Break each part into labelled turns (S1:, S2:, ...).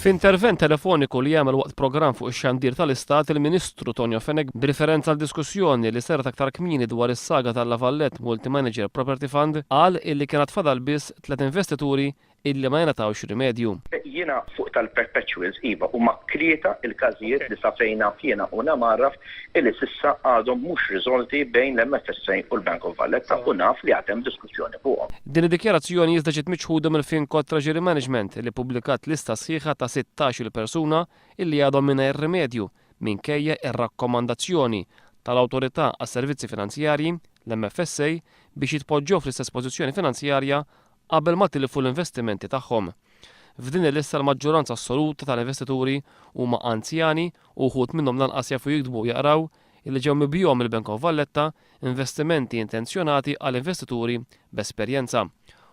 S1: F'intervent telefoniku li għamel waqt programm fuq ix-xandir tal-Istat, il-Ministru Tonio Fenech b'riferenza għal diskussjoni li saret aktar kmieni dwar is-saga tal-La Vallette Multi-Manager Property Fund, qal illi kien għad fadal biss tliet investituri illi ma jingħatawx rimedju.
S2: Jiena fuq tal-perpetuals, iva, huma tlieta l-każijiet li sa fejn naf jiena u namgħarraf illi s'issa għadhom mhux riżolti bejn l-MFSA u l-Bank of Valletta u naf li għad hemm diskussjoni fuqhom.
S1: Din id-dikjarazzjoni iżda ġiet miċħuda mill-Finco Treasury Management li ppubblikat lista sħiħa ta' 16-il persuna illi għadhom mingħajr rimedju minkejja r-rakkomandazzjoni tal-Awtorità għas-Servizzi Finanzjarji, l-MFSA, biex jitpoġġew fl-istess pożizzjoni finanzjarja qabel ma tilfu l-investimenti tagħhom. F'din il-lista l-maġġoranza assoluta tal-investituri huma anzjani u wħud minnhom lanqas jafu jiktbu u jaqraw illi ġew mibjugħa mill-Bank of Valletta investimenti intenzjonati għal investituri b'esperjenza.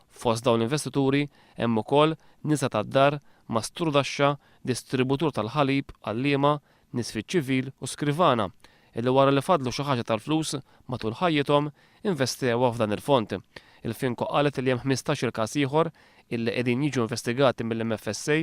S1: Fost dawn l-investituri hemm ukoll nisa tad-dar, mastrudaxxa, distributur tal-ħalib, għalliema, nies fiċ-ċivil u skrivana illi wara li faddlu xi ħaġa tal-flus matul ħajjithom investewha f'dan il-fond. Il-Finco qalet li hemm 15-il każ ieħor illi qegħdin jiġu investigati mill-MFSA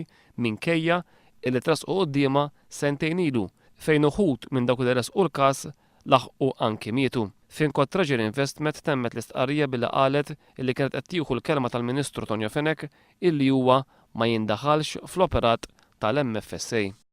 S1: minkejja illi tressqu quddiemha sentejn ilu fejn uħud minn dawk li ressqu l-każ laħqu anki mietu. Finco Treasury Investmet temmet l-istqarrija billi qalet illi kienet qed tieħu l-kelma tal-Ministru Tonio Fenech illi huwa ma jindaħalx fl-operat tal-MFSA.